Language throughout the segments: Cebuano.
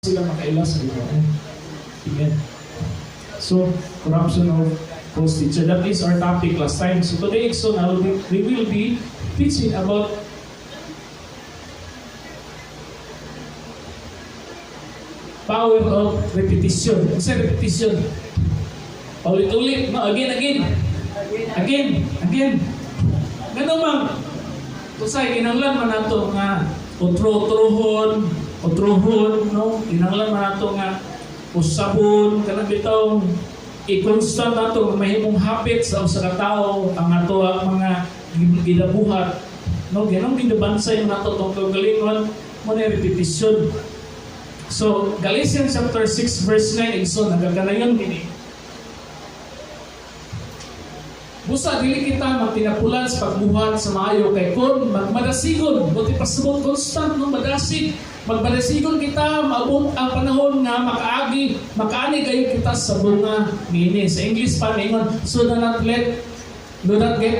Sila makaila sa Ginoo. Amen. So, corruption of false teacher. That is our topic last time. So today, so now we will be teaching about power of repetition. Sa repetition? Paulit-ulit, no? Again, again. Again, again. Ngano man, usay kinahanglan man nato nga utro-utrohon, utrohon, no? Kinahanglan man nato nga usabon, kanang bitaw i-constant nato nga mahimong hapit sa usa ka tawo ang ato ang mga ginabuhat, no? Ganong ginabansay man nato tong kaugalingon mo na repetition. So Galatians chapter 6 verse 9, igsoon, nagakanayon kini. Busa dili kita magtinapulan sa pagbuhat sa maayo, kay kon magmadasigon, buti pasubot constant, no, madasig, magmadasigon kita, maabot ang panahon nga makaagi, makaani kayo kita sa bunga niini. Sa English pa ningon, so do not get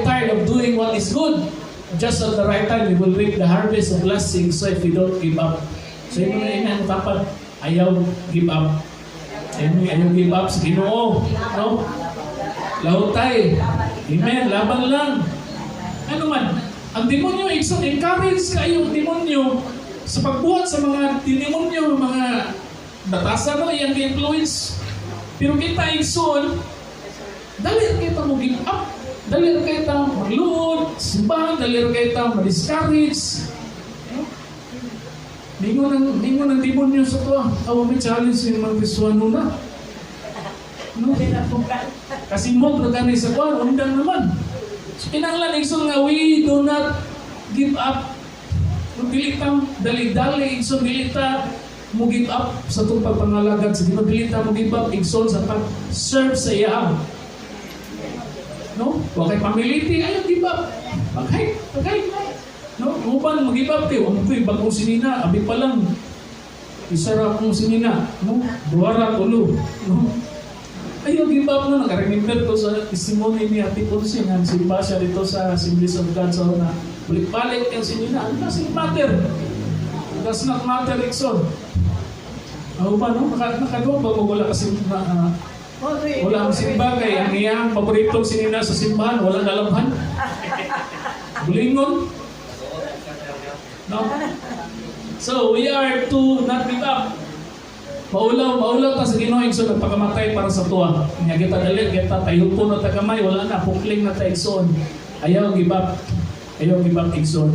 tired of doing what is good. Just at the right time, we will reap the harvest of blessings, so if we don't give up. So yun na ina, dapat ayaw give up. Ayaw give up sa Ginoo, no? Lahutay. Amen. Laban lang. Ano man, ang demonyo, igsoon, encourage kayo ang demonyo sa pagbuhat sa mga demonyo, mga batasan, no, iyang influence. Pero kita, igsoon, dali kita mo give up. Dali kita magluod, simbahan, dali kita ma-discourage. Ningon ng demonyo sa to, awa may challenge yung mga Kristuano na. No? Kasi mo gani sa kuan, undang naman. So kinahanglan, igsoon, nga we do not give up. Kung dili ta dali-dali, igsoon, dili ta mo give up sa itong pagpangalagad sa Ginoo, dili ta mo give up, igsoon, sa pag-serve sa iya. No? Wa kay pamiliti, ayaw give up. Pag-hike, pag-hike. No? Uban mo give up kay wa mo koy bagong sinina, abi pa lang isa ra akong sinina, no? Duha ra tulo, no? Ayaw give up, no, naka-remember ko sa testimony ni Ate Ponce nga simba siya dito sa Assemblies of God sa una. Balik-balik yung sinina. Ano doesn't matter? Does not matter, igsoon. Ako ba, no? Nakagawa ba mo wala kasi na, wala ang simba kay ang iyang paboritong sinina sa simbahan, wala nalabhan. Bulingon. No? So, we are to not give up. Maulaw, maulaw ta sa Ginoo, igsoon, nagpakamatay para sa tuwa. Nya kita dali, kita tayupo na ta kamay, wala na, pukling na ta, igsoon. Ayaw give up. Ayaw give up, igsoon.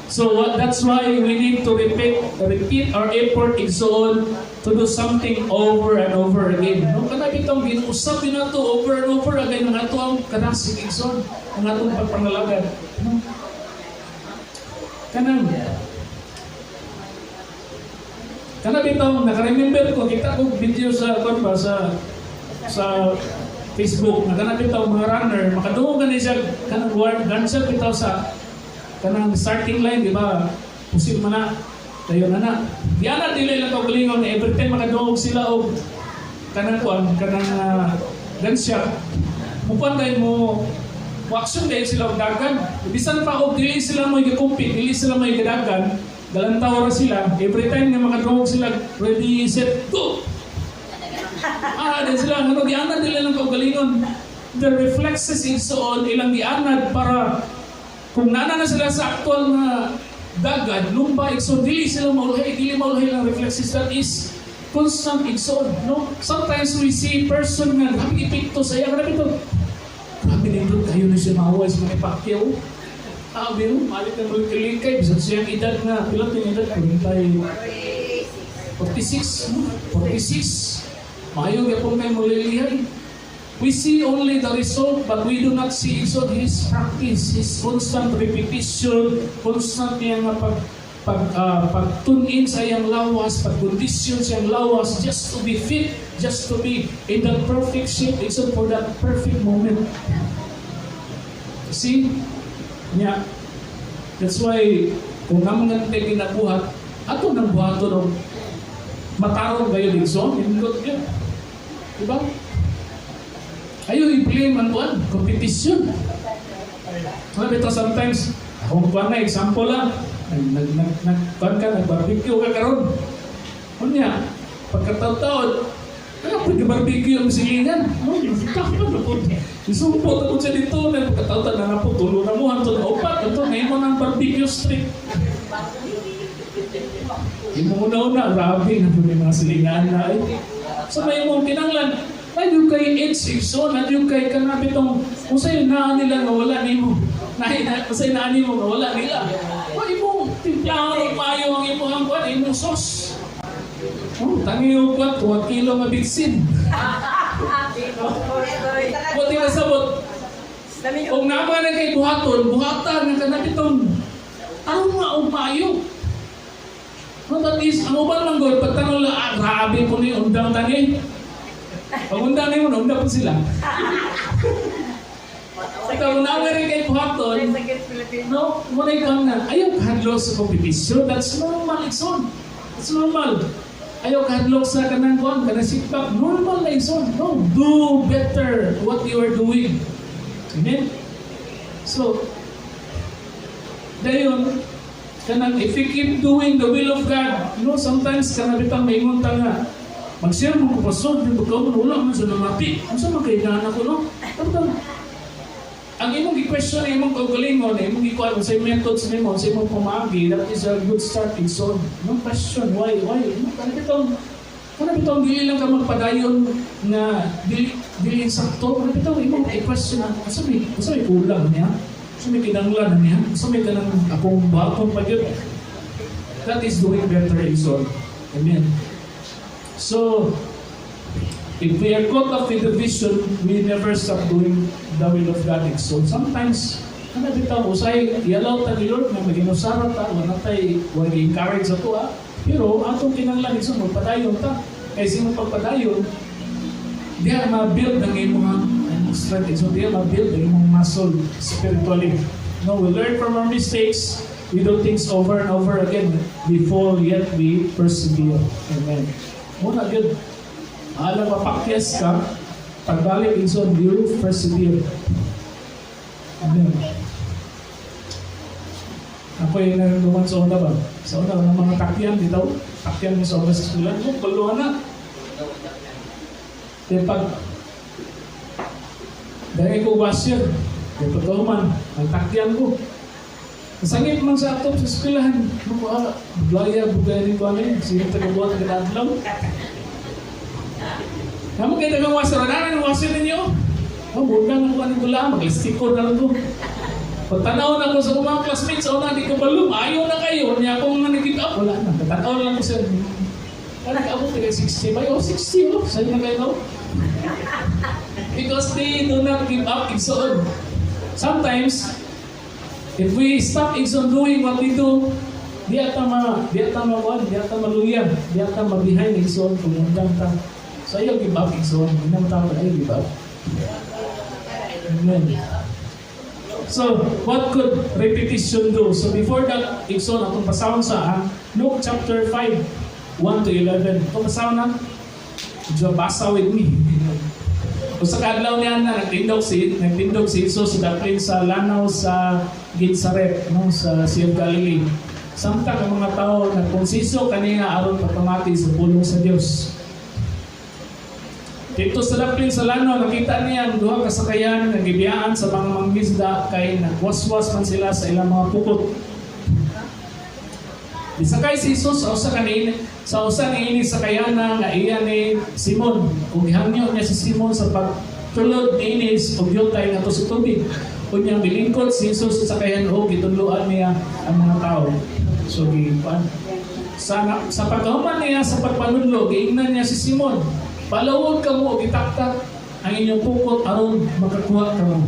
So what, that's why we need to repeat our effort, igsoon, to do something over and over again. No, kana bitong ginuusap din nato over and over again ang ato ang kadasig, igsoon, ang atong pagpangalagad. No? Kanang Kana bitaw naka-remember ko, kita ko video sa kon ba sa Facebook na kana bitaw mga runner makadungog gani siya kanang word gunshot bitaw sa kanang starting line, di ba? Pusil man na tayo na na diana dili lang kaugalingon na every time makadungog sila og kanang kuan, kanang gunshot, mukuan dahil mo mo action dahil sila og dagan, bisan pa og dili sila mo i-compete, dili sila mo gadagan, galantaw ra sila. Every time nga makadungog sila, "Ready, set, go," din sila ano, gianad nila lang kaugalingon. The reflexes, igsoon, ilang gianad para kung nana na sila sa actual nga dagan, lumba, igsoon, dili sila maulhay, dili maulhay lang reflexes. That is constant, igsoon, no? Sometimes we see person nga grabe epekto sa iya, grabe to, grabe nindot kayo na siya maaway sa mga Pacquiao. Sabi mo, malit na malikay, bisan siyang edad nga, pila yung edad? 46, no? 46. Maayo gyapon kay mulilihay. We see only the result, but we do not see so his practice, his constant repetition, constant niya nga pag tune in sa iyang lawas, pag-condition sa iyang lawas, just to be fit, just to be in that perfect shape, except for that perfect moment. See? Nya, that's why, kung naman nga tayo ginabuhat, ato nang buhaton og matarong kayo, igsoon, nindot yun. Diba? Ayaw i-blame ang kuan, competition. Alam ito, sometimes, akong kuan na, example lang, nag, nag, nag, nag, kuan ka, nag-barbecue ka karon. Unya, Pagkataon, ano po barbecue ang silingan? Oh, takpan na po. Isumpot ako siya dito. Na pagkataon na na po, tulo na mo. Hantod na upat. Ito, ngayon mo ng barbecue street. Imo una-una, grabe na po yung mga silingan na. Eh. So may mong kinanglan, na kay edge, so na kay kanabitong, kung sa'yo naa nila nga wala nimo. Na, na, kung sa'yo naa nimo nga wala nila. O imong timplahon og maayo ang imong ang kuan, imong sauce. Oh, tangi og kuan, 2 kilo nga bitsin. Buti masabot, kung naman na kay buhaton, buhatan nga kanabitong tarong og maayo. No, that is, ang uban man gud, pagtanong lang, ah, grabe po ni undang tani. Pag undang ni mo, undang po sila. Ito, kung rin kay buhaton, no, muna ikaw na, ayaw kahadlok sa competition, that's normal, Igsoon. That's normal. Ayaw kahadlok sa kanang kuan, kanang setback, normal na, Igsoon. No, do better what you are doing. Amen? So, dayon, kanang if you keep doing the will of God, sometimes kanang bitang maingon ta nga, mag-share mo ko, "Pastor, di ba ka wala man sa namati? Unsa man kay ko, no?" Tama. Ang imong gi-question ang imong kaugalingon, ang imong gikuan sa methods nimo, sa imong pamaagi, that is a good start, Igsoon. No question why no kanang bitong dili lang ka magpadayon nga dili dili sakto, kanang bitong imong i-question ang unsa may kulang niya? Unsa may kinahanglan niya? Unsa may kanang akong buhaton pa gyud? That is doing better, Igsoon. Amen. So, if we are caught up with the vision, we never stop doing the will of God. So sometimes, ano bitaw, usay, i-allow ta ni Lord nga maginusara ta, wala tay, wala encourage ato ah. Pero atong kinahanglan, igsoon, magpadayon ta. Kay sa imong pagpadayon, diha ma-build ang imong strength. So diha ma-build ang imong muscle spiritually. No, we learn from our mistakes. We do things over and over again. We fall, yet we persevere. Amen. Muna gyud. Alam mapakyas ka, pagbalik, igsoon, you persevere. Amen. Ako yung nararamdaman sa una ba? Sa una, ng mga takyan dito. Takyan mo sa una sa eskwela. Mo, kaluhan na. Kaya pag dahil ko washer, kaya pagkahuman, ang takyan ko. Masangit man sa atop sa eskwelahan. Ano ko, ah, buglaya, bugaya nito ano yun. Sige, tagabuhat, taga-adlaw. Kamu kayo tagang washer, ano ang washer ninyo? Oh, bugang ako anong gula, mag-lastiko na lang ko. Pagtanaw na ko sa mga classmates, oh na, di ko balum, ayaw na kayo, niya akong nga nag-give up, wala na. Tatanaw lang ko sa, wala ka abot, taga 60 ba? Oh, 60, oh, sa'yo na kayo, no? Because they do not give up, igsoon. Sometimes, if we stop, igsoon, doing what we do, di ata maluya, di ata ma-behind, igsoon, kung undang ta. So ayaw give up, igsoon. Hindi na tawag, ayaw give up. Amen. So, what could repetition do? So, before that, igsoon, atong basahon sa Luke chapter 5, 1 to 11. Itong basahon na, medyo basa with me. Usa ka adlaw niya na nagtindog si Jesus sa daplin sa lanaw sa Gennesaret, no, sa Sea of Galilee. Samtang ang mga tao nagkonsiso kaniya aron pagpamati sa pulong sa Dios. Dito sa daplin sa lanaw, nakita niya ang duha ka sakayan nga gibiyaan sa mga mangisda kay nagwaswas man sila sa ilang mga pukot. Nisakay si Jesus sa usa niini sakayana nga iya ni Simon ug gihangyo niya si Simon sa pagtulod niini og yutay ngadto sa tubig. Unya milingkod si Jesus sa sakayan ug gitudloan niya ang mga tao. So gipan sa pagkahuman niya sa pagpanudlo, giingnan niya si Simon, "Palawod kamo og itaktak ang inyong pukot aron makakuha kamo."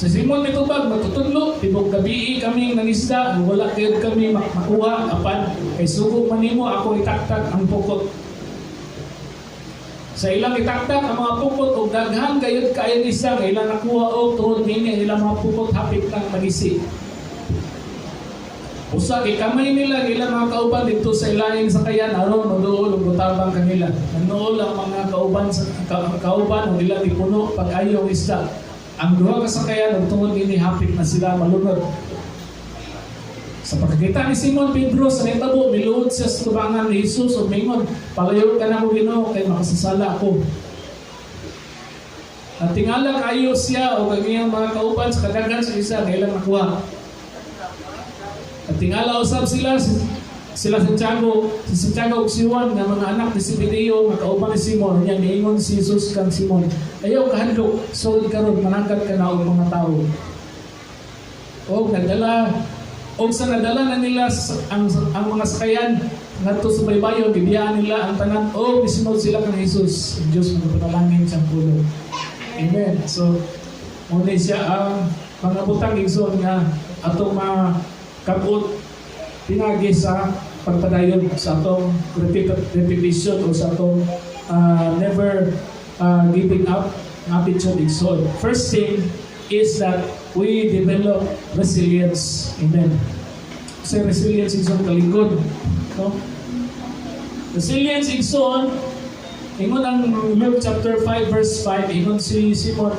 Si Simon mitubag, "Magtutudlo, tibok gabii kami nangisda, wala kayo kami makuha, apan kay sugo man nimo ako itaktak ang pukot." Sa ilang itaktak ang mga pukot og daghan gayud kaayo isda nga ilang nakuha og tuhod niini ang ilang mga pukot hapit nang magisi. Usa gikamay nila ang ilang mga kauban didto sa ilaing sakayan aron magduol og mutabang kanila. Nagnuol ang mga kauban sa kauban ug ilang gipuno pag-ayo ang isda. Ang duha ka sakayan ug tungod ini hapit na sila malunod. Sa pagkakita ni Simon Pedro sa nitabo, miluhod siya sa tubangan ni Jesus ug mingon, "Palayo ka nako, Ginoo, kay makasasala ako." At tingala kayo siya o ang iyang mga kauban sa kadaghan sa isda nga ilang nakuha. At tingala usab sila Santiago, si Santiago ug si Juan nga mga anak ni Zebedeo nga kauban ni Simon. Nya niingon si Jesus kang Simon, "Ayaw kahadlok, sugod karon managat ka na og mga tao." Og nagdala og sa nadala na nila ang mga sakayan ngadto sa baybayon, gibiyaan nila ang tanan og misunod sila kang Jesus. Ang Diyos magapanalangin sa pulong. Amen. So, mao siya ang mga butang, igsoon, nga atong makabot pinagi sa pagpadayon sa atong repetition o sa atong never giving up nga attitude, igsoon. First thing is that we develop resilience. Amen. Sa resilience, igsoon, kalikod. No? Resilience, igsoon, ingon ang Luke chapter 5 verse 5, ingon si Simon,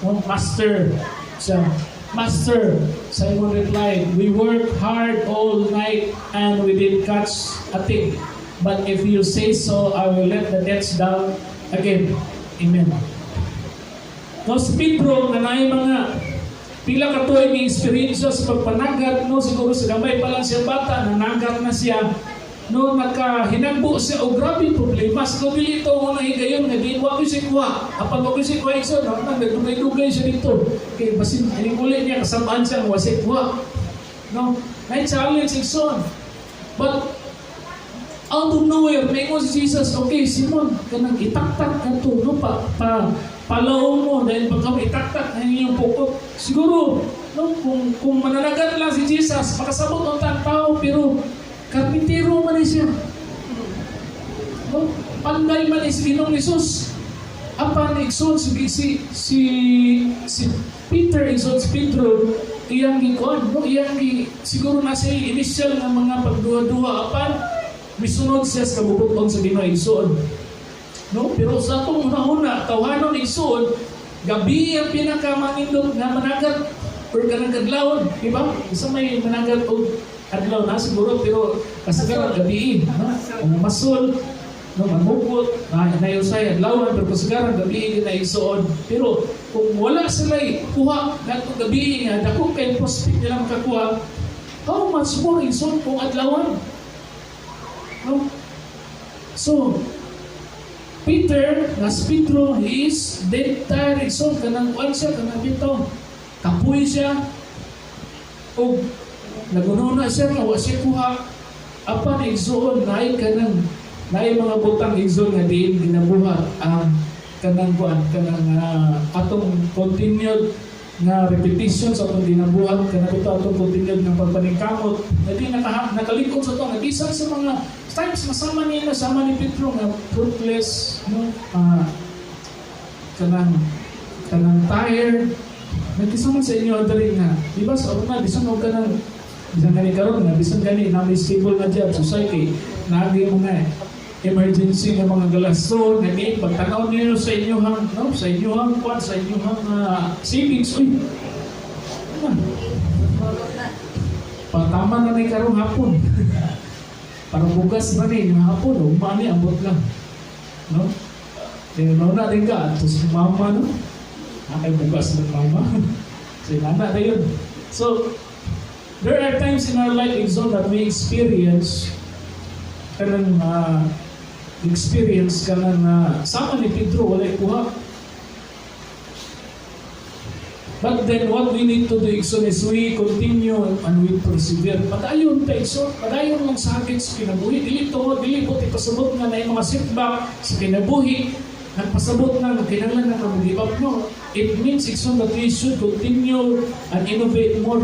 no, "Master," siya, "Master," Simon replied, "we work hard all night and we didn't catch a thing. But if you say so, I will let the nets down again." Amen. No, si Pedro, nga naay mga pila ka tuig nga experience sa pagpanagat, no, siguro sa gamay pa lang siya bata, nanagat na siya, no, nakahinagbo siya og grabe problema. Siguro dili ito ang unang higayon nga di wa ko siya kuha. Apan wa ko siya kuha, igsoon, no, nang nagdugay-dugay siya dito. Kay basin ining uli niya kasabaan siya nga wa siya kuha. No, na challenge, igsoon. But out of nowhere, maingon si Jesus, "Okay, Simon, kanang itaktak ka to, no, pa, pa, palaw mo, dahil pagka itaktak na inyong pukot." Siguro, no, kung mananagat lang si Jesus, makasabot ang tao, pero karpintero man ni siya. No? Panday man ni si Ginoong Jesus. Apan igsoon si Peter, igsoon, si Pedro, iyang gikuan, no, iyang gi, siguro na siya initial nga mga pagduha-duha, apan misunod siya sa kabubut-on sa Ginoo, igsoon. No, pero sa atong una-una, tawhanon, igsoon, gabi ang pinakamanindot nga managat or kanang kadlawon, di ba? Isa may managat og adlaw na siguro, pero kasagaran gabi, no? Ang masol, no, manukot, na nayusay adlawan, pero kasagaran gabi na, igsoon. Pero kung wala sila kuha ngadtong gabi nga dako kay prospect nila makakuha, how much more, igsoon, kung adlawan? No? So, Peter, nga si Pedro, he is dead tired, igsoon, kanang kuan siya, kanang bitaw. Kapoy siya. O nagununa siya nga wa siya kuha. Apan, igsoon, naay kanang naay mga butang, igsoon, nga diin ginabuhat ang kanang kuan, kanang atong continued nga repetition sa atong ginabuhat, kanang ito atong continued nga pagpaningkamot nga di nakalikot sa ato nga bisan sa mga times masama niya sama ni Pedro nga fruitless, no, kanang tired. Nagkisa man sa inyo diri nga, di ba, sa una bisan og kanang bisan gani karon nga bisan gani na may stable nga job society, naagi mga emergency nga mga galaston nga di pagtanaw niyo sa inyong, no, sa inyong kwan, sa inyong savings, uy, ano, patama na ni karong hapon, parang bugas na ni yung hapon o mani, ambot lang, no? Kaya na din ka ato si mama, no, kay bugas ng mama. So nana na yun. So there are times in our life, igsoon, that we experience kanang experience kanang sama ni Pedro, walay kuha. But then what we need to do, igsoon, is we continue and we persevere. Padayon ta, igsoon, padayon lang sa sakit sa kinabuhi. Dili to, dili po ipasabot nga na yung mga setback sa kinabuhi. Nagpasabot na nga kinahanglan na ka give up. No. It means, igsoon, that we should continue and innovate more.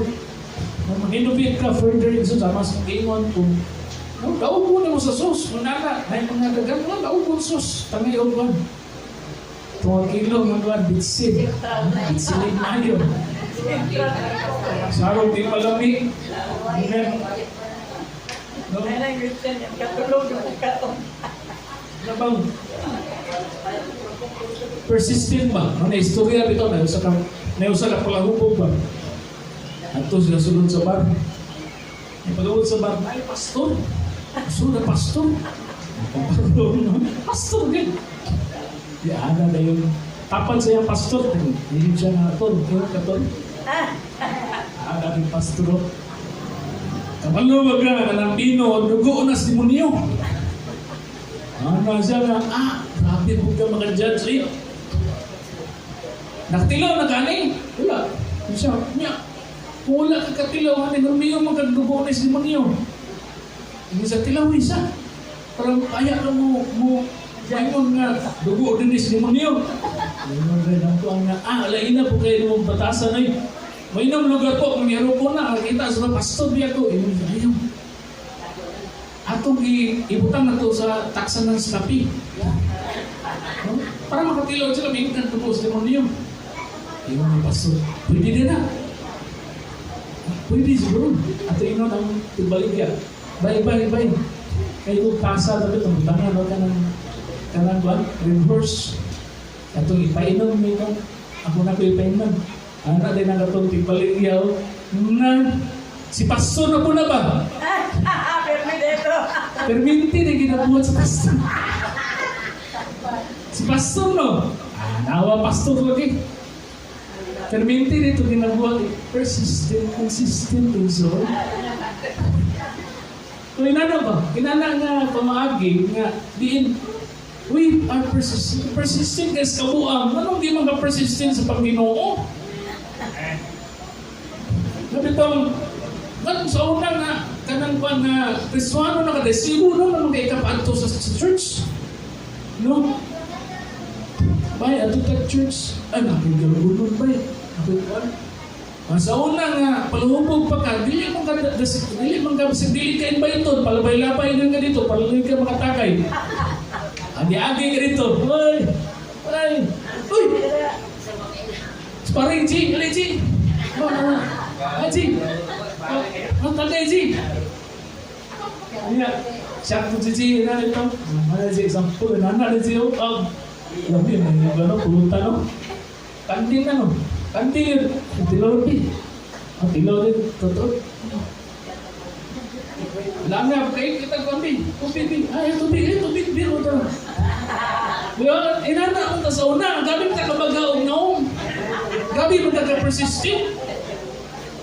No, mag-innovate ka further, igsoon, sama sa ingon kung no, daog mo na mo sa sauce. Kung nana, na yung mga dagan, wala, daog mo sa sauce. Tangay og kuan. Tuwa kilo nga kuan, bitsin. Bitsin maayo. Sarong di malami. Amen. No? Katulog yung katon. Ano bang persistent ba? No, na istorya bitaw na usa ka palahubog ba? Adto sila sulod sa bar. Ay, pag-abot sa bar, ay, pastor. Pastor na pastor. Pastor, gid. Di ana na yung tapad sa iyang pastor. Hindi siya nga, "Tol, ingat ka, tol." Ana din pastor. Kabalo ba ka, kanang bino, dugo na sa demonyo. Ano siya nga, ah, grabe po ka maka-judge eh. Nakatilaw na kani? Wala. Ano siya, niya, kung wala ka katilaw, hani, normiyo man kag dugo na sa demonyo. Hindi sa tilaw isa. Parang kaya ka mo, maingon nga, dugo din sa demonyo. Ingon rin ang kuang nga, ah, alain na po kayo mong batasan ay. Mainom lugar po, kung meron po na, kita sa pastor biya ko. Ingon siya, ayaw. Atong ibutang na to sa taksan ng skapi. No? Para makatilaw sila, may kan dugo sa demonyo. Ingon ni pastor, "Pwede din na. Pwede siguro." Ato ingon ang tigbaligya. "Bye, bye, bye." Kay kung tasa, dapat ang butangan, no, kanang kuan, reverse. Atong ipainom nito. Ako na ko ipainom. Ana din ang atong tigbaligya oh, na si pastor na po na ba? Permi dito. Perminti na ginabuhat sa pastor. Si pastor no? Ah, nawa pastor lagi. Perminti dito ginabuhat. Persistent, consistent so. So inana ba? Inana nga pamaagi nga diin we are persistent. Persistent guys kabuang. Anong di man ka persistent sa Panginoon? Nabitong ganun sa una nga kanang kwan nga Kristuano na kada siguro naman kay kapadto sa church. No? Bay, ato ta church. Ay, nakigalunod bay. Ako kwan. Ah, sa una nga paluhubog pa ka, dili man ka bisag dili ka invited, palabay-labay nga dito, palaloy ka makatakay. Agi-agi ka dito. Oy. Ay. Uy. Sparring G, ali G. Oh, ah, G. Oh, oh, tagay G. Iya, siya po si G, na ito. Ano G, example, na na G, oh. Oh, labi, may ano, pulutan, no? Kanding ano? Kanding yun. Tilaw din. Ang tilaw din, totoo. Wala nga, kay kita tubig. Tubig, ay, tubig, ay, tubig, biro to. Well, inana ang ta sa una, gabi ka kabagaw naong. Gabi mo ka persistent.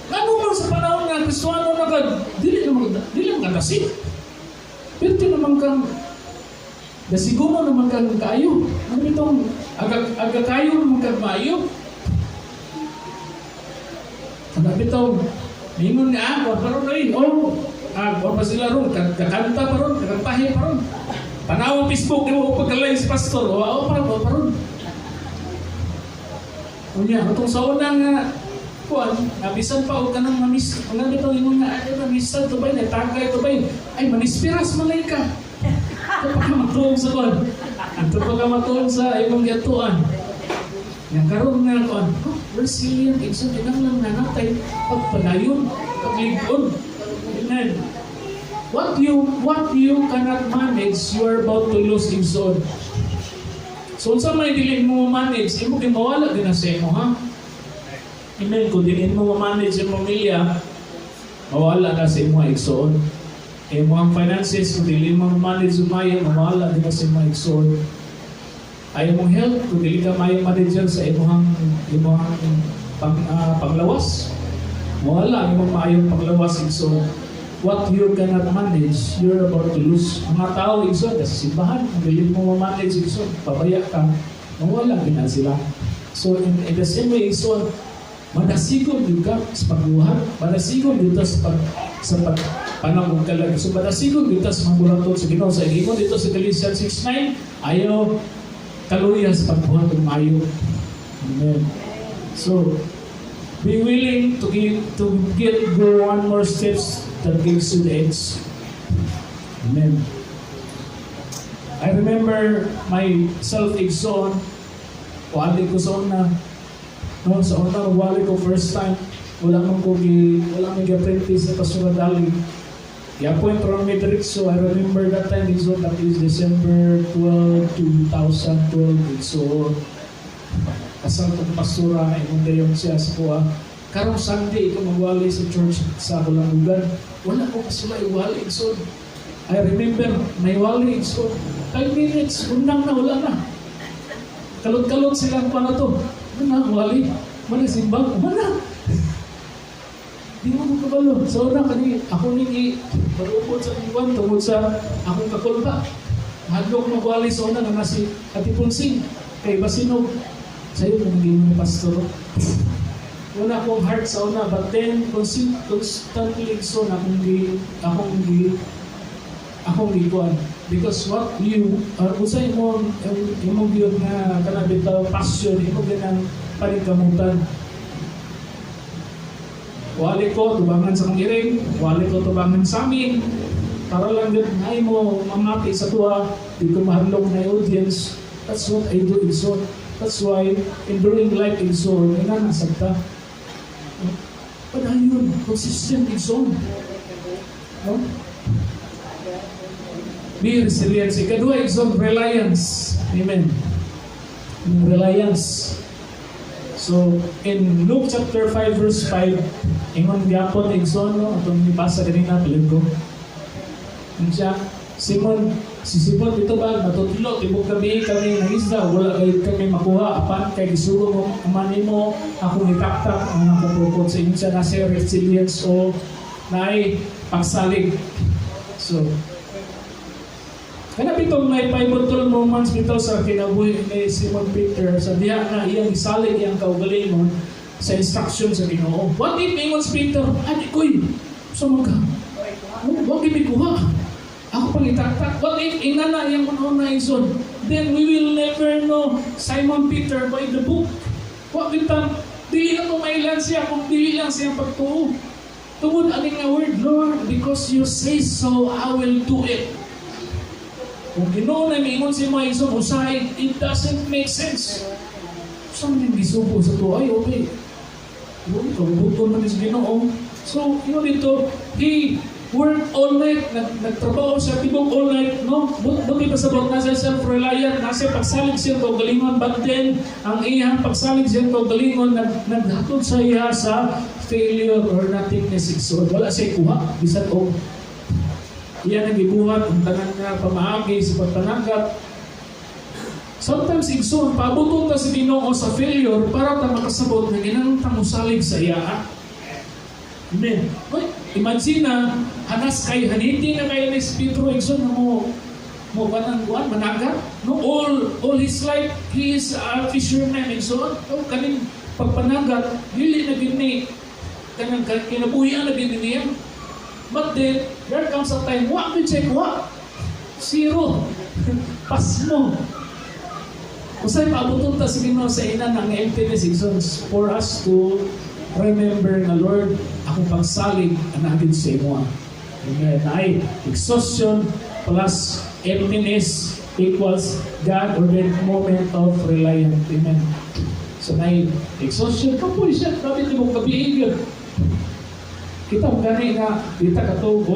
Ano man sa panahon nga Kristuano na ka, dili man ka dasig. Pero naman kang dasiguno naman kang kaayo. Ano itong aga kayo naman kang maayo. Ano bitaw, ningon nga ah, wa pa ron ay, oh, ah, wa pa sila ron, kakanta pa ron, kakantahin pa ron. Tanaw ang Facebook, di mo pagka-live si pastor, oh, oh, pa ron. Unya, atong sa una nga, kuan, nabisan pa og kanang mamis, ang bitaw ingon nga, ay, mamisan to bay, natagay to bay, ay, manispiras malay ka. Ito pa ka matuong sa kuan. Ito pa ka matuong sa imong giatuan. Nga karon nga kuan, oh, resilient, igsoon kinahanglan nga natay pagpadayon, paglig-on. Amen. What you cannot manage, you are about to lose, igsoon. So unsa may dili mo manage, imo kay mawala din na sa imo ha. Amen. Kung dili mo ma-manage ang pamilya, mawala na sa imo igsoon. Imo ang finances, kung dili mo ma-manage umaya, mawala din na sa imo igsoon. Ay imong health, kung dili ka maayo manager sa imong panglawas, mawala ang imong maayong panglawas, igsoon. What you cannot manage, you're about to lose. Mga tao, igsoon, sa simbahan, kung dili mo ma-manage, igsoon, pabaya ka, mawala din na sila. So, in the same way, igsoon, madasigon yun ka sa pagbuhat, madasigon yun ka sa pag panang kalag. So, madasigon yun ka sa mga bulaton sa Ginoo. Sa ingon dito sa Galatians 6:9, ayaw kaluya sa pagbuhat ng maayo. Amen. So, be willing to get go one more steps that gives you the edge. Amen. I remember myself, igsoon, wali ko sa una. No, sa una, wali ko first time. Wala man gi-apprentice sa Pastor Dali. I-appoint ron mi diretso. I remember that time, igsoon, that is December 12, 2012. So, kasal tong pastora, imong dayon siya sa kuha. Karong Sunday, ikaw magwali sa church sa Balangugan. Wala ko kasulay wali, igsoon. I remember, may wali, igsoon. 5 minutes, undang na, wala na. Kalot-kalot sila ang na to. Wala, wali. Wala simbang, wala. Di mo makabalo. So una kani ako ning i barupod sa iwan tungod sa akong kakulpa. Mahadlok magwali sa una nga si Ate Ponsing. Kay basinog sa'yo kung maging mo pastor. Una akong heart sa una, but then constantly so na akong gikuan because what you usay mo imong gyud nga kana bitaw passion imo gyud ang paningkamutan. Wali ko tubangan sa kong iring, wali ko tubangan sa amin para lang gyud na mo mamati sa tuwa, di ko mahadlok na audience. That's what I do, igsoon. That's why enduring life, igsoon, ina nasagta. Padayon, consistent, igsoon, no? Be resilient. Ikaduha, igsoon, reliance. Amen. Reliance. So, in Luke chapter 5 verse 5, ingon gyapon, igsoon, no, atong nibasa ganina pilit ko. Ingon siya, Simon, si Simon dito ba, natutlo, tibok gabi kami nangisda, wala kayo kami makuha, apan kay gisugo mo, ama nimo, akong itaktak, ang akong purpose. Sa ingon siya, nasa resilience o naay pagsalig. So, kana bitong may pivotal moments bitaw sa kinabuhi ni Simon Peter sa diha nga iyang isalig iyang kaugalingon sa instruction sa Ginoo. What if ingon si Peter, "Ani koy, sa mga, oh, wag kuha. Ako pang itaktak." What if ingana iyang una igsoon? Then we will never know Simon Peter by the book. Wa bitang dili na ko mailan siya kung dili lang siya pagtuo. Tungod ani nga word, "Lord, because you say so, I will do it." Kung Ginoo na miingon si mga igsoon, usahay, it doesn't make sense. Saan man yung gisugo sa to? Ay, okay. Uy, kabubuton man sa Ginoo. So, yun dito, he worked all night, nagtrabaho siya tibok all night, no? Buti pa sa na siya self-reliant, nasa pagsalig siya kaugalingon, but then, ang iyang pagsalig siya kaugalingon, naghatod sa iya sa failure or nothingness, igsoon. Wala siya kuha, bisan og iya nagibuhat ang tanan nga pamaagi sa pagpanagat. Sometimes, igsoon, paabuton ta sa Ginoo sa failure para ta makasabot nga ginang tamusalig sa iya. Amen. Oy, imagine na hanas kay haniti na kay ni si Pedro, igsoon, nga mo mo kanang kuan managat, no? All his life he is a fisherman, igsoon, no? Kaning pagpanagat dili na gid ni kanang kinabuhian na gid niya. But then there comes a time wa gyud siya kuha, zero, pasmo. Usay paabuton ta sa Ginoo sa ina ng emptiness, igsoon, for us to remember na, "Lord, akong pagsalig anagin sa imo." Amen. Ay, exhaustion plus emptiness equals God ordained moment of reliance. Amen. So na exhaustion kapoy siya, grabe mo kabiig. Kita mo gani nga dita katuog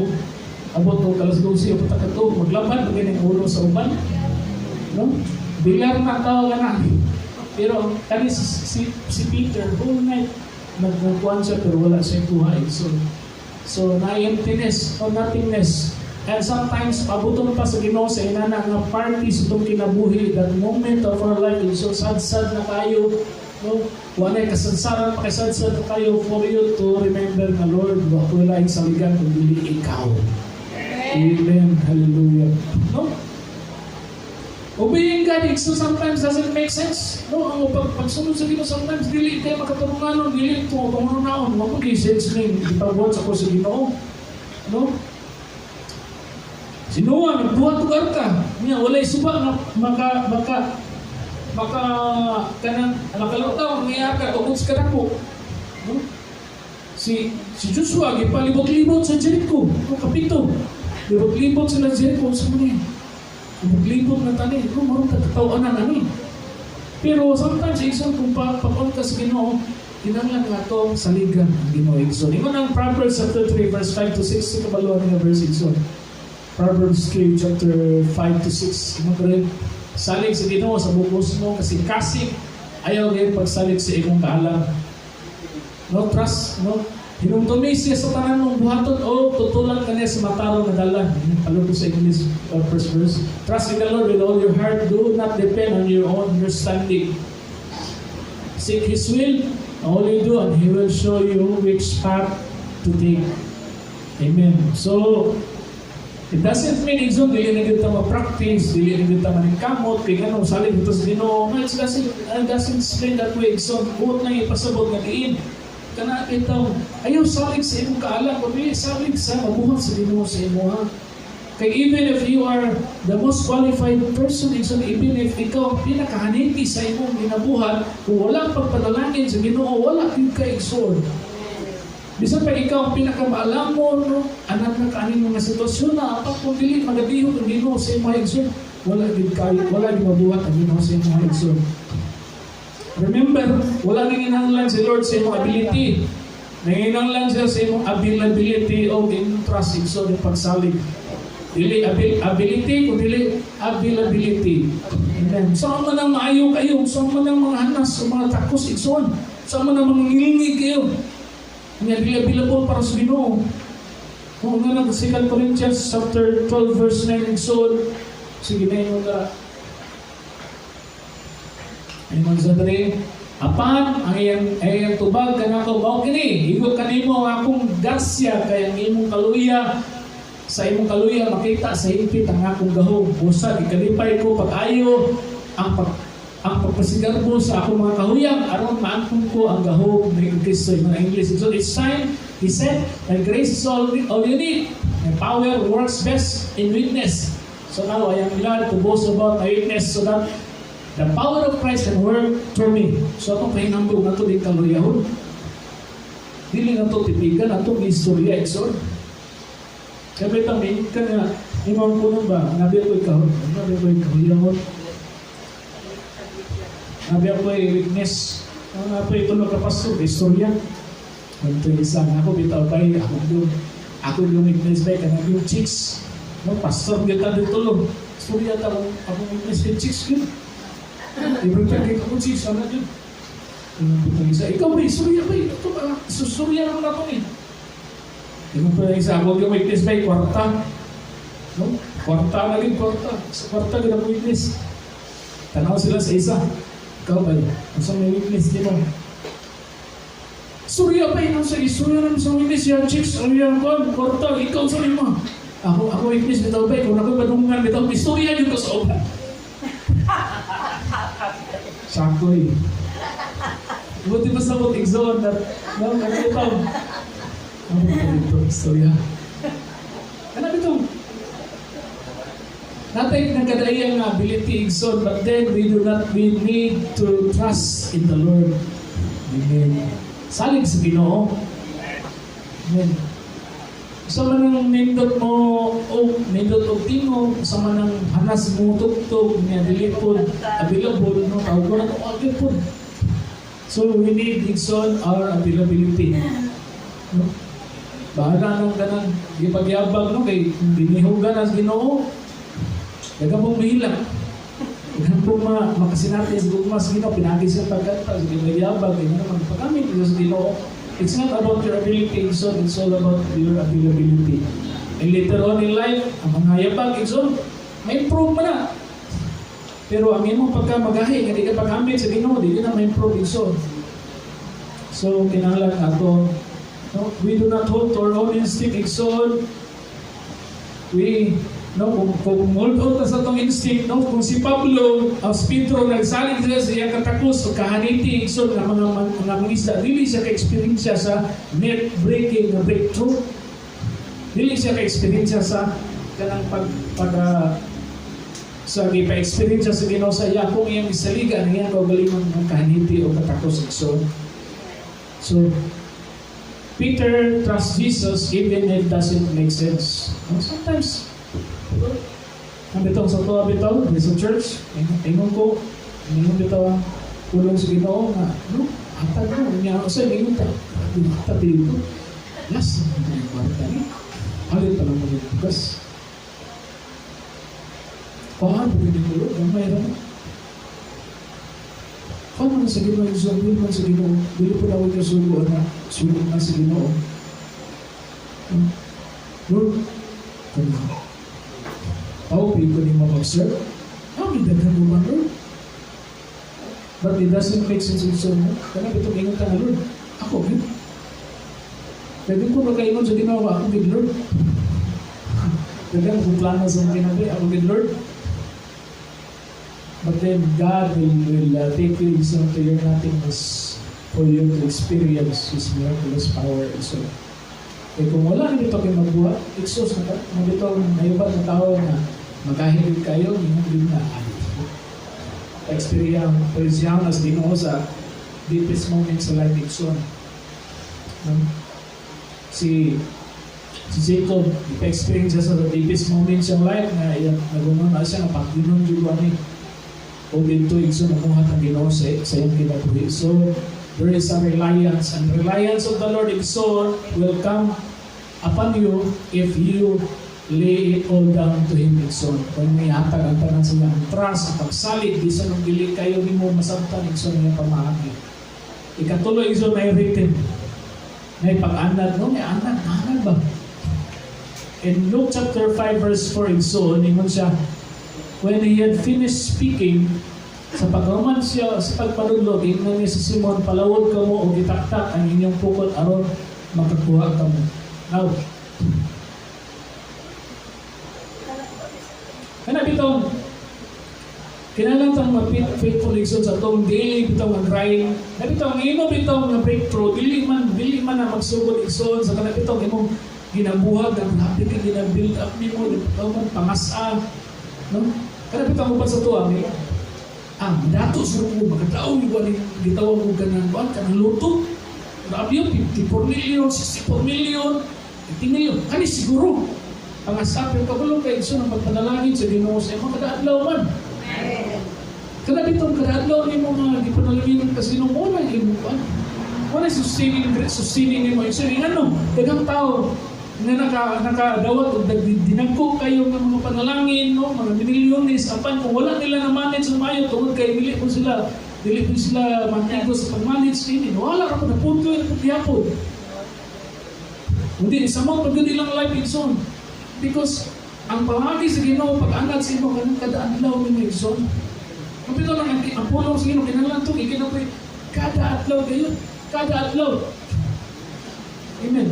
abot og alas 12 abot ta katuog maglaban og ganing ulo sa uban. No? Bilar na tao na. Pero kani si Peter whole night nagkuhan siya pero wala siya kuha. So na emptiness or nothingness. And sometimes pabuton pa sa Ginoo sa inana nga party sa itong kinabuhi, that moment of our life is so sad-sad na kayo, no? Wala kasansaran pa kay sad-sad na kayo for you to remember na, "Lord, wa ko laing saligan kung dili ikaw." Amen. Hallelujah. No? Obeying God, so sometimes doesn't make sense. No, ang pagsunod sa Ginoo sometimes dili kay makatarunganon, dili to pangunaon, wa mo kay sense ning gipabuhat sa ko sa Ginoo. No? Si Noah nagbuhat og arka. Niya walay suba nga maka maka maka kanang makalutaw ang iya arka tungod sa kadako. No? Si Joshua gipalibot-libot sa Jericho, no, kapito. Libot-libot sila sa Jericho sa mga libot-libot na tani, no, marong katawanan ani. Pero sometimes, igsoon, kung pa ka sa Ginoo, kinahanglan nga atong saligan ang Ginoo, igsoon. Ingon ang Proverbs chapter 3 verse 5 to 6 sa kabaluan nga verse, igsoon. Proverbs 3 chapter 5 to 6. Ingon rin, salig sa Ginoo sa bugos mo kasi kasing ayaw gyud pagsalig sa imong kaalam. No trust, no? Hinumdumi siya sa tanan mong buhaton o tutulan ka niya sa matarong nga dalan. Palugto sa English first verse. Trust in the Lord with all your heart. Do not depend on your own understanding. Seek His will, all you do, and He will show you which path to take. Amen. So, it doesn't mean, igsoon, dili na kita ma-practice, dili na kita maningkamot, kay ganun, salig ito sa Ginoo. No, it doesn't explain that way, igsoon. Buot lang ipasabot nga diin. Kana itaw, ayaw salig sa imong kaalam, kundi salig sa mabuhat sa Ginoo sa imo ha. Kay even if you are the most qualified person, igsoon, even if ikaw ang pinakahaniti sa imong ginabuhat, kung walang pagpanalangin sa Ginoo, wala gyud ka, igsoon. Bisan pa ikaw ang pinakamaalam mo, no? Anak na kaaning mga sitwasyon na, apak kung dili magadihog ang Ginoo sa imong igsoon, wala gyud kay, wala gyud mabuhat ang Ginoo sa imong igsoon. Remember, wala nanginahanglan si Lord sa imong ability. Nanginahanglan siya sa imong availability o imong trust, igsoon, yung pagsalig. Dili ability, kung dili availability. Amen. Saan man ang maayo kayo, saan man ang mga hanas, o mga takos, igsoon, saan man ang mga ngilingig kayo. Nga dili available para sa Ginoo. Kung nga nag 2 Corinthians chapter 12 verse 9, igsoon, sige na yung nga. Ingon sa diri, apan ang iyang tubag kanako mao kini, igo kanimo ang akong grasya kay ang imong kaluya sa imong kaluya makita sa hingpit ang akong gahom. Busa gikalipay ko pag-ayo ang pagpasigarbo sa akong mga kahuyang aron maangkon ko ang gahom ni Kristo. In English, so it's time, he said, "My grace is all you need. My power works best in weakness. So now I am glad to boast about my weakness so that the power of Christ can work through me." So atong pahinambog nato din kaluyahon. Dili na to tipigan, atong istorya, igsoon. Kaya bitang may ka nga, imong puno ba, nabi ko ikaw, nabi ko kahuyahon. Nabi ako weakness. Ang ako itulo ka pastor, istorya. Ito isa nga ako bitaw bay, ako yung weakness bay, kanang yung chicks. No, pastor kita dito lo. Istorya ta akong weakness kay chicks yun. I-prepare kay ako chicks, ano yun? Yung isa, ikaw ba, istorya ba? Ito ba? Susurya naman ako eh. Yung pa isa, ako yung weakness ba, kwarta. No? Kwarta na rin, kwarta. Sa kwarta, gina weakness. Tanaw sila sa isa. Ikaw ba? Ang sa may weakness di mo? Surya ba yun? Sa istorya naman sa weakness yan, chicks, ano yan, kwarta, ikaw sa lima. Ako weakness bitaw ba? Kung ako padungan bitaw, istorya yun ko sa uban. Sakoy. Buti pa sa bot igsoon that, no, nagkutaw. Ano ba ito? Istorya. Ano ito? Natay nagkadaiyang nga ability, igsoon, but then we do not, we need to trust in the Lord. Amen. Salig sa Ginoo. Amen. Sa man ang nindot mo o nindot og tingog, sa man ang hanas mo tugtog niya dili pod available, no, tawag ko na to agad pod. So we need, igsoon, our availability. No? Bahala nang kanang gipagyabag, no, kay binihugan ang Ginoo. Daghang pong mahilak. Daghang pong makasinati sa gugma sa Ginoo pinaagi sa pagkanta sa gipagyabag kay nga naman paggamit sa Ginoo. It's not about your ability, igsoon, it's all about your availability. And later on in life, ang mga yabag, igsoon, ma-improve man na. Pero ang imong pagka magahi, nga di ka paggamit sa Ginoo, di ka na ma-improve, igsoon. So, kinahanglan ato, no, we do not hold to our own instinct, igsoon. We, no, kung hold on ta sa atong instinct, no, kung si Pablo, ang si Pedro, nagsalig siya sa iyang katakos o kahaniti, igsoon, nga mga isda, dili siya ka-experience sa net breaking na breakthrough. Dili siya ka-experience sa kanang pag, pag sa gipa-experience sa Ginoo sa iya kung iyang isaligan ang iyang kaugalingon ng kahaniti o katakos, igsoon. So, Peter trusts Jesus even if it doesn't make sense. No, sometimes, ang bitaw sa tuwa bitaw, sa church, ingon ko, ingon bitaw ang pulong sa Ginoo nga, no, hatag mo, niya ako sa ingon ta, hatag dito. Yes, ang kwarta ni. Palit pa lang mo yung bugas. Kuhaan, pwede ko, gamay ra. Paano na sa Ginoo, igsoon, dili man sa Ginoo, dili po na ako kasugo na sugo na sa Ginoo. Lord, kung tao, ko ni mo mag-serve, how daghan mo man, Lord? But it doesn't make sense, igsoon mo. Kana bitong ingon ta nga, "Lord, ako, yun." Pwede ko makaingon sa Ginoo, "Ako gid, Lord. Daghan kong plano sa mga kinabuhi, ako gid, Lord." But then God will take you into your nothingness for you to experience His miraculous power. So, eh kung wala na dito kayo magbuhat, exhaust na ka. Na dito, nayubat na tao na magahigit kayo, ingon din na experience, experience as Ginoo sa deepest moment sa life, igsoon. No? Si Jacob, ipa-experience siya sa the deepest moment sa life nga iyang nagunon na siya nga pagdinon jud ani o dito, igsoon, namuhat ang Ginoo sa iyang kinabuhi. So there is a reliance, and reliance of the Lord, igsoon, will come upon you if you lay it all down to Him, igsoon. Kung may hatag ang tanan sa iyang trust, ang pagsalig, bisan nung dili kayo nimo masabtan, igsoon, iyang pamaagi. Ikatulo, igsoon, may written. May pag-anad, no? May anad, anad ba? In Luke chapter 5 verse 4, igsoon, ingon siya, when he had finished speaking, sa pagkahuman siya sa pagpanudlo, ingon niya si Simon, "Palawod kamo og itaktak ang inyong pukot aron makakuha kamo." Now, kana bitong kinahanglan tang ma-faithful, igsoon, sa atong daily bitong nga grind. Na bitong ang imo bitong nga breakthrough, dili man na magsugod, igsoon, sa kana bitong imong ginabuhat nga grabe ka gina-build up nimo di pa man pangasa, no? Kana bitong uban sa tuwa ni dato sa ko makadaog yung wala gitawag og kanang kuan, kanang lotto. Grabe yun, 54 million, 64 million, 50 million. Kani siguro. Ang asapin kabalo kay igsoon, ang pagpanalangin sa Ginoo sa imo kada adlaw man. Kada bitong kada adlaw nimo nga gipanalangin ka sa Ginoo mo na imo kuan. Wala sustaining nimo. Igsoon, ano, daghang tao nga nakadawat og dinagko kayo nga mga panalangin, no, mga milyones, apan kung wala nila na manage sa maayo tungod kay dili po sila mantigo sa pag-manage ini, wala ra po napunto na gyapon. Hindi sama pag ilang life, igsoon, because ang pamagi sa Ginoo pag-anad sa imo kanang kada adlaw nimo, igsoon. Kapito lang ang pulong sa Ginoo, kinahanglan tong ikinabuhi kada adlaw kayo, kada adlaw. Amen.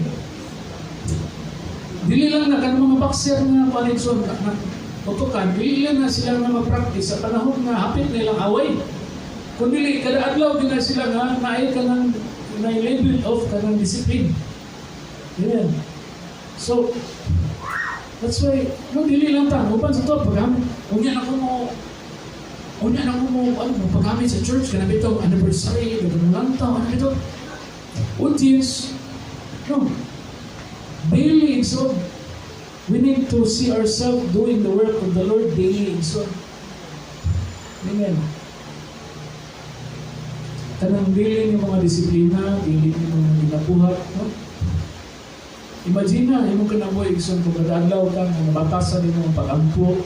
Dili lang na kanang mga boxer nga panigson na tutukan, dili lang na sila nga mag-practice sa panahon nga hapit na ilang away. Kung dili, kada adlaw din na sila nga naay kanang na level of kanang discipline. Amen. So, that's why, no, dili lang ta, uban sa to, paggamit, unya na ko mo, ano, paggamit sa church, kanang bitong anniversary, ganun lang ta, ano bitaw, audience, no, daily, so, we need to see ourselves doing the work of the Lord daily, so, amen. Kanang dili ni mga disiplina, dili ni mga ginabuhat, no? Imagine na, imong kinabuhi, igsoon, kung kada adlaw ka nga nabatasan nimo ang pag-ampo,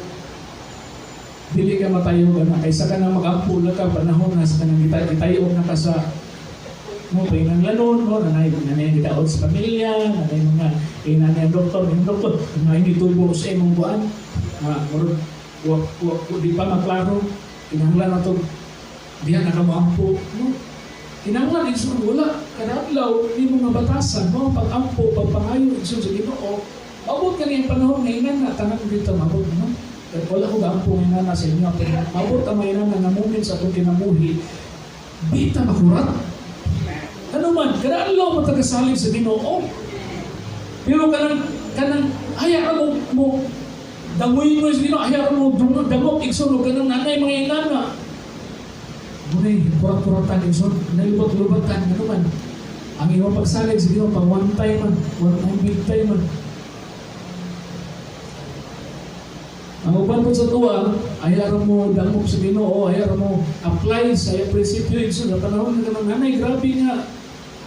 dili ka matayo na kaysa ka na mag-ampo na ka panahon na sa kanang gitayo na ka sa mo painanglanon, no, nanay gidaot sa pamilya, nanay mga inanay ang doktor, yung doktor nga hindi tubo sa imong buwan nga murag wa wa di pa maklaro, kinahanglan na to diha na ka moampo, no? Kinahanglan, igsoon, wala kada adlaw nimo nga batasan mo ang pag-ampo, pagpangayo, igsoon, sa Ginoo. Maabot kani ang panahon nga inan na tanan dito maabot, no? Pero wala ko gaampo nga inana sa inyo, pero maabot ang mga inana nga moment sa atong kinabuhi, di ta makurat. Ano man, kada adlaw mo tagasalig sa Ginoo. Pero kanang haya mo mo dangoy mo sa Ginoo, haya mo dangop, igsoon, og kanang nanay mga inana. Munay, kurat-kuratan, igsoon, nalubot-lubatan, ano man. Ang imong pagsalig sa Ginoo pang one time man, one time big time man. Ang uban po sa tuwa, ayaw mo dangop sa Ginoo, ayaw mo apply sa iyang prinsipyo, igsoon, sa panahon nga kanang nanay, grabe nga,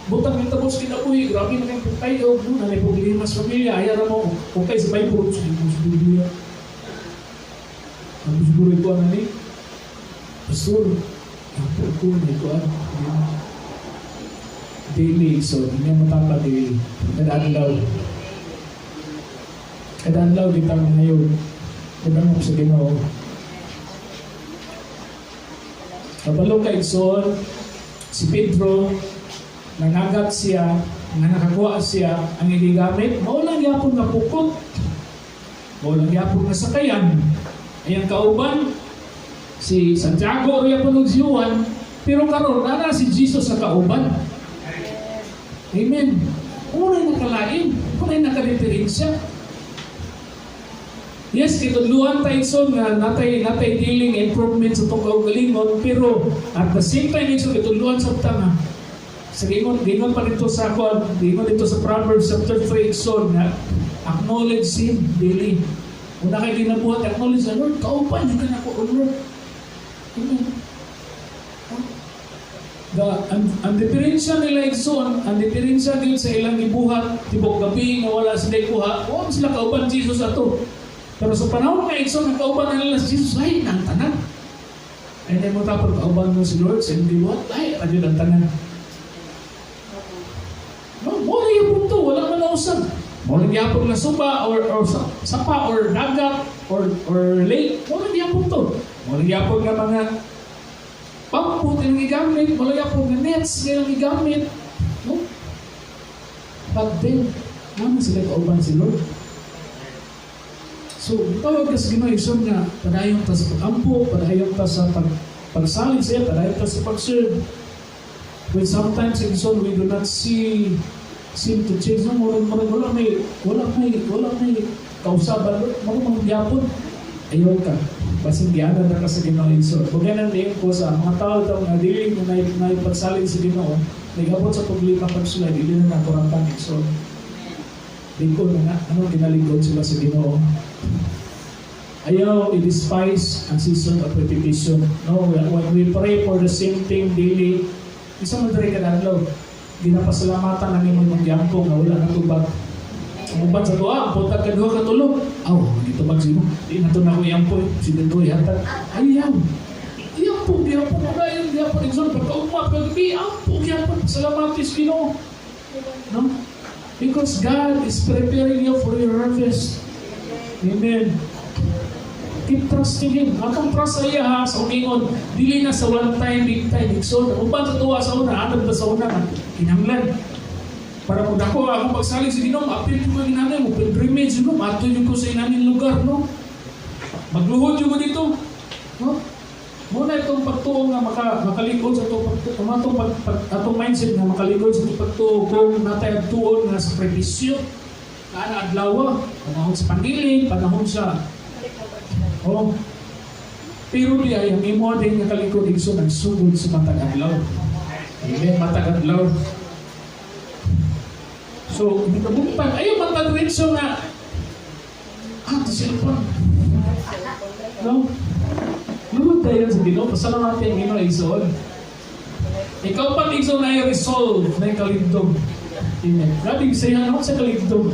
butang ng tapos kinabuhi, grabe na kayong pagtayo, no? Nanay problema sa pamilya, ayaw mo, okay sa Bible, sa sa Biblia. Ang siguro ito ang nani, Pastor, Ako ko ni kuan. Daily, so hindi mo tapa daily. Kada adlaw. Kada adlaw kita ngayon. Kadangop sa Ginoo. Kabalo kay Igsoon, si Pedro, nangagat siya, nga nakakuha siya, ang gigamit, mao lang gyapon nga pukot. Mao lang gyapon nga sakayan. Ayang kauban, si Santiago o yapon ug si Juan, pero karon nana si Jesus sa kauban. Amen. Unay nakalain, unay nakadiferensya. Yes, kitudluan tayo igsoon nga natay dealing improvement sa itong kaugalingon, pero at the same time igsoon kitudluan sa tanga. Sa gingon, gingon pa dito sa kuan, gingon dito sa Proverbs chapter 3 igsoon nga acknowledge Him daily. Una kay ginabuhat, acknowledge the Lord, kauban jud ka nako, O Lord. Amen. Ang diferensya nila igsoon, ang diferensya gyud sa ilang gibuhat tibok gabi nga wala sila kuha, wala sila kauban Jesus ato. Pero sa panahon nga igsoon nga kauban na nila si Jesus, ay ang tanan. Ay mo tapos kauban mo si Lord sa imong gibuhat, ay ra jud ang tanan. No, mo na yung punto, wala man nausab. Mo lang gyapon nga suba or sapa or dagat or lake, mo lang gyapon to. Mo lang gyapon nga mga pamput ilang gigamit, mo lang gyapon nga nets ilang gigamit. No? But then, naman sila kauban si Lord. So, tawag ka sa Ginoo igsoon nga padayon ta sa pag-ampo, padayon ta sa pagsalig sa iya, padayon ta sa pag-serve. When sometimes igsoon we do not seem to change, no, murag murag wala may kausaban, murag mga gyapon. Ayaw ka. Basin giana na ka sa Ginoo igsoon. Kung ganun din ko sa mga tao daw nga dili mo na pagsalig sa Ginoo, nagabot sa problema pag sila dili na nakurantan igsoon. Lingkod na nga, ano ginalikod sila sa Ginoo. Ayaw i-despise ang season of repetition. No, when we pray for the same thing daily, isa mo diri kada adlaw, ginapasalamatan ang imong magyampo nga wala natubag. Ang uban sa tuwa, ang puntag ka duha ka tulo. Aw, gitubag sino? Di na to na ko yampo. Si Dito yata. Ayaw. Yampo, gyapon na yun, gyapon. Igsoon, pagkaugma, paggabi, ampo, gyapon. Salamat is Ginoo. No? Because God is preparing you for your harvest. Amen. Keep trusting Him. Atong trust sa iya ha, sa umingon, dili na sa one time, big time. Igsoon, uban sa tuwa sa una, anad ba sa una, kinahanglan. Para kung dako ako pagsalig sa Ginoo, apil ko kinahanglan mo pilgrimage no, ato jud ko sa inaning lugar no. Magluhod jud ko dito. No? Muna itong pagtuo nga makalikod sa itong pagtuo, atong atong mindset nga makalikod sa itong pagtuo kung natay ang tuon nga sakripisyo, kaana adlaw, panahon sa pangiling, panahon sa. Oh. Pero di ay ang imo din nga kalikod igsoon nagsugod sa matag adlaw. Amen, matag adlaw. So, nagabungpan, ayaw matag diretso nga ah, to cellphone. No? Lugod tayo sa Ginoo, pasalamat ang Ginoo igsoon. Ikaw pa igsoon na resolve na kaligdong. Amen. Grabe saya no sa kaligdong.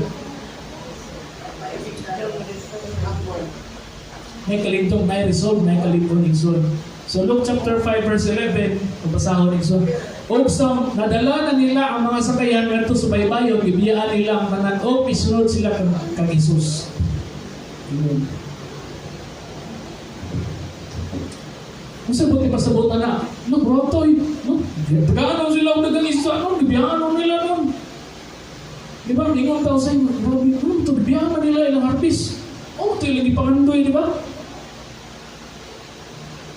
May kalintong, may resolve, may kalintong igsoon. So Luke chapter 5 verse 11, mabasahon igsoon. Og sa nadala na nila ang mga sakayan ngadto sa baybayon, gibiyaan nila ang tanan og misunod sila kang Jesus. Amen. Kung sa buti pasabot na na, no, rotoy, no, tagaan sila og dagang isda, no, gibiyaan nila no. Di ba, ingon tao sa inyo, grabe, no, gibiyaan nila ilang harvest. Oh, ito ilang ipangandoy, di ba?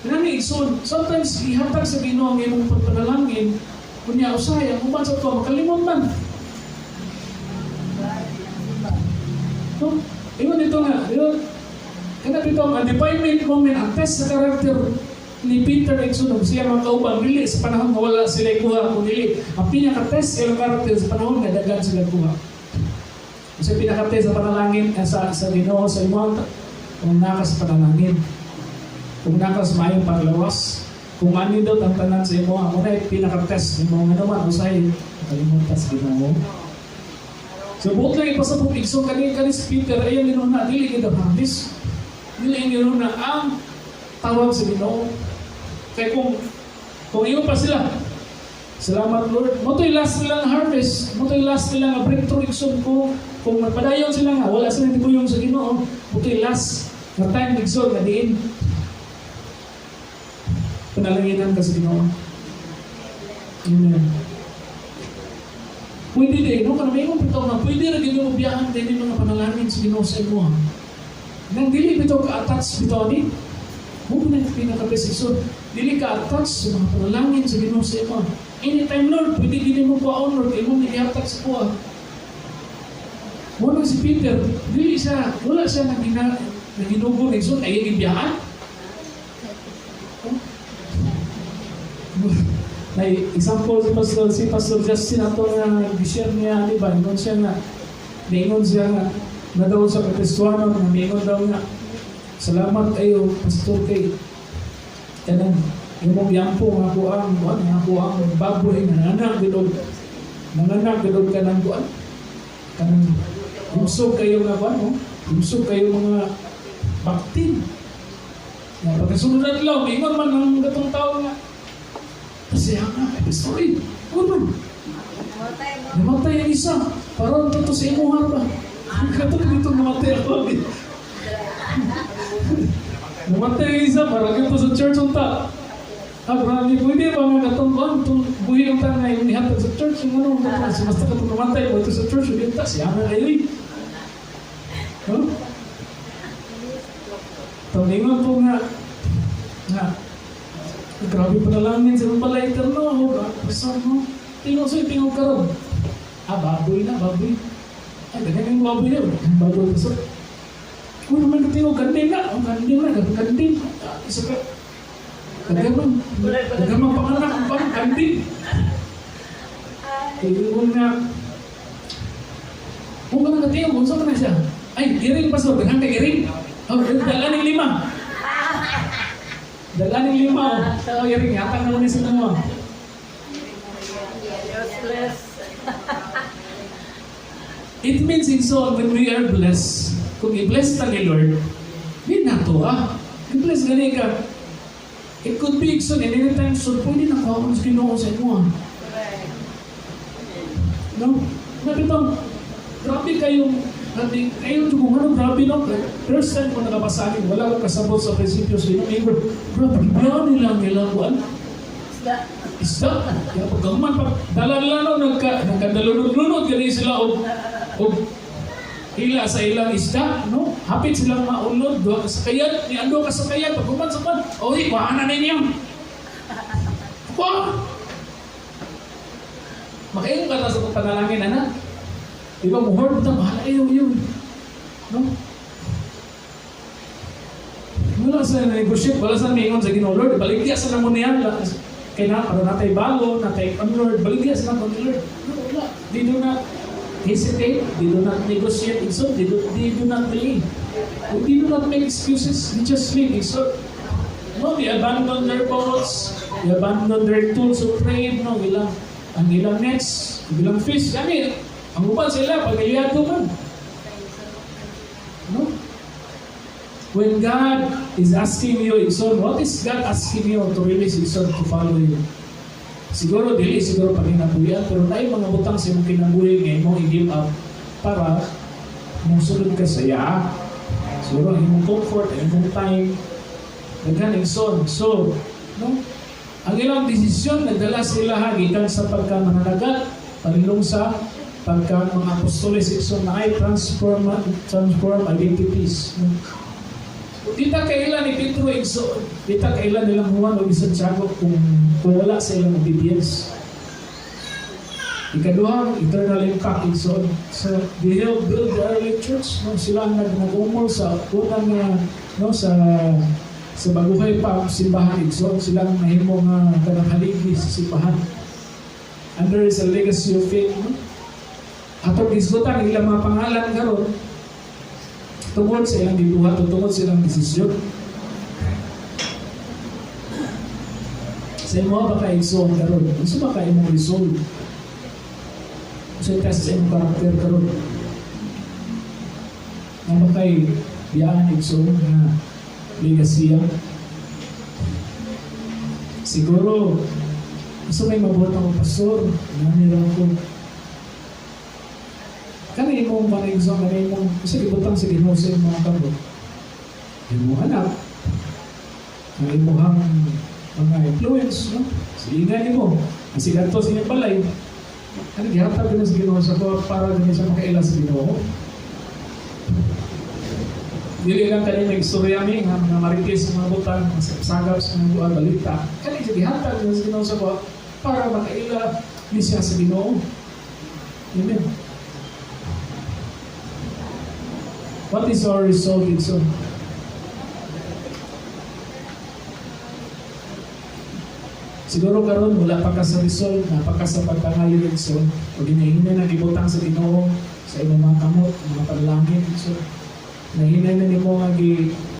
Nani, so, sometimes ihatag sa Ginoo ang imong pagpanalangin, kunya usahay ang uban sa tuwa, makalimot man. No? Ingon dito nga, di ba? Kana dito ang definement moment, ang test sa karakter ni Peter igsoon ug siya mga kauban dili sa panahon nga wala sila kuha kun dili ang pinaka-test sa ilang karakter sa panahon nga daghan sila kuha. Sa pinaka-test sa panalangin sa Ginoo sa imong kung naka sa panalangin, kung naka sa maayong paglawas, kung anindot ang tanan sa imo, amo na pinaka-test nimo nga naman usahay makalimutan sa Ginoo. So buot lang ipasabot igsoon kani si Peter ayan Ginoo na dili gid ang harvest. Dili Ginoo na ang tawag sa Ginoo. Kay kung Kung iyo pa sila, "Salamat, Lord." Mao to'y last nilang harvest. Mao to'y last nilang breakthrough, igsoon, kung magpadayon sila nga wala sila nagkuyong sa Ginoo. Mao to'y last na time, igsoon, nga diin panalanginan ka sa Ginoo. Amen. Pwede din, no? Kanang may bitaw nga, pwede ra gyud mo biyahan din yung mga panalangin sa Ginoo sa imo. Nang dili bitaw ka attach bitaw ni, mao na yung pinaka-best, igsoon. Dili ka attach sa mga panalangin sa Ginoo sa imo. Anytime, Lord, pwede gid mo kuhaon, Lord, imong ihatag sa kuha. Mao nang si Peter, dili siya, wala siya naginugo, igsoon, ay gibiyahan. Oh. May example si Pastor Justin ato nga gi-share niya, di ba? Ingon siya nga, niingon siya nga, na daw sa Kapistuano, nga niingon daw nga, "Salamat kayo, Pastor, kay kanang imong yampo nga kuang kuan nga kuang baboy nga nanganak gid og kanang kuan, kanang himsog kayo nga kuan, no, himsog kayo mga baktin." Nga pagkasunod na adlaw, ingon man ang gatong tao nga, "Kasi nga kay Pastor, eh, ano man namatay ang isa para to sa imuha ba katong dito namatay ako, namatay ang isa para dito sa church unta." Ah, grabe, pwede ba nga katong kuan, itong buhi unta nga yung ihatag sa church, yung ano, katong, basta katong namatay mo ito sa church, yun ta, siya nga kayo eh. Huh? Taningon po nga, "Grabe panalangin sa mga balay no, basta no, tingog sa tingog karon. Ah, baboy na, baboy. Ay, daghan yung baboy na, baboy pa sa. Kung naman katingog, kanding na, oh, kanding na, kanding. Ah, isa ka, daghan man panganak, pang kanding." Ingon nga, kung ka nakatingog, kung saan na siya? Ay, iring pa, daghan kay iring. Oh, dala ning lima. Dala ning lima. Oh, iring, hatag na mo ni sa mo. Useless. It means, igsoon, when we are blessed, kung i-bless ta ni Lord, di na to ah. I-bless gani ka. It could be, igsoon, in any time soon, pwede na kuha sa Ginoo sa imo ah. No? Nabitong, grabe kayong, grabe, kayo kung ano, grabe no? First time ko nakabasa akin, wala ko kasabot sa prinsipyo sa inyo. Ingon, grabe, grabe nila ang ilang kuan. Isda. Isda. Kaya pag gaman pa, dala nila no, nagkadalunod-lunod, gani sila og ila sa ilang isda, no? Hapit silang maulod, duha ka sakayan, ni ando ka sakayan, pag human sa pan, oy, kuha na ninyo. Kuha! Makaingon ka na sa panalangin, anak. Di ba, muhord ta, bahala iyo, yun. No? Wala sa negotiate, wala sa mingon sa Ginoo, "Lord, baligya sa namo niyan. Kay na, para natay bago, natay on Lord, baligya sa namo ni Lord." No, wala. They do not hesitate, they do not negotiate, so they do not delay. They do not make excuses, they just leave. So, no, they abandon their boats, they abandon their tools of trade, no, ilang, ang ilang nets, ilang fish, yani, ang uban sila, pamilyado man. No? When God is asking you, igsoon, what is God asking you to release, igsoon, to follow you? Siguro, dili, siguro panginabuhian, pero naay mga butang sa imong kinabuhi nga imong i-give up para musulod ka sa iya. Siguro, ang imong comfort, ang imong time, daghan, igsoon. So, no? Ang ilang desisyon, nagdala sila gikan sa pagka mananagat, palilong sa pagka mga apostoles, igsoon, na ay transform identities. No? Di ta kaila ni Pedro, igsoon, di ta kaila nilang Juan o Santiago kung wala sa ilang obedience. Ikaduha, eternal impact, igsoon. So, they help build the early church. No? Sila ang nag-umol sa unang, no, sa baguhay pa ang simbahan, igsoon. Sila ang nahimo nga kanang haligi sa simbahan. And there is a legacy of faith. No? Atong hisgutan ilang mga pangalan karon tungod sa ilang gibuhat o tungod sa ilang desisyon. Sa imo ba ka, igsoon, karon? Unsa ba ka imong resolve? Unsa test sa imong karakter karon? Nga ba kay biyaan, igsoon, nga legacy? Siguro, gusto may mabuhat ako, "Pastor, nani lang ako." Kani imong panigso, kani imong, kasi gibutang sa Ginoo sa imong mga kamot. Imong anak, ang imong mga influence, no? Silingan nimo, ang sigato sa inyong balay. Ano, gihatag din sa Ginoo sa ko para din sa makaila sa Ginoo. Dili lang kani nag-istorya mi nga mga marites, mga butang, mga sagap sa mga buwan balita. Kani siya gihatag din sa Ginoo sa ko para makaila ni siya sa Ginoo. Amen. What is our result, Igsoon? Siguro karon wala pa ka sa result, na pa ka sa pagpangayo, Igsoon. O ginahinay na gibutang sa Ginoo sa imong mga kamot, mga panalangin, Igsoon. Nahinay na nimo nga gi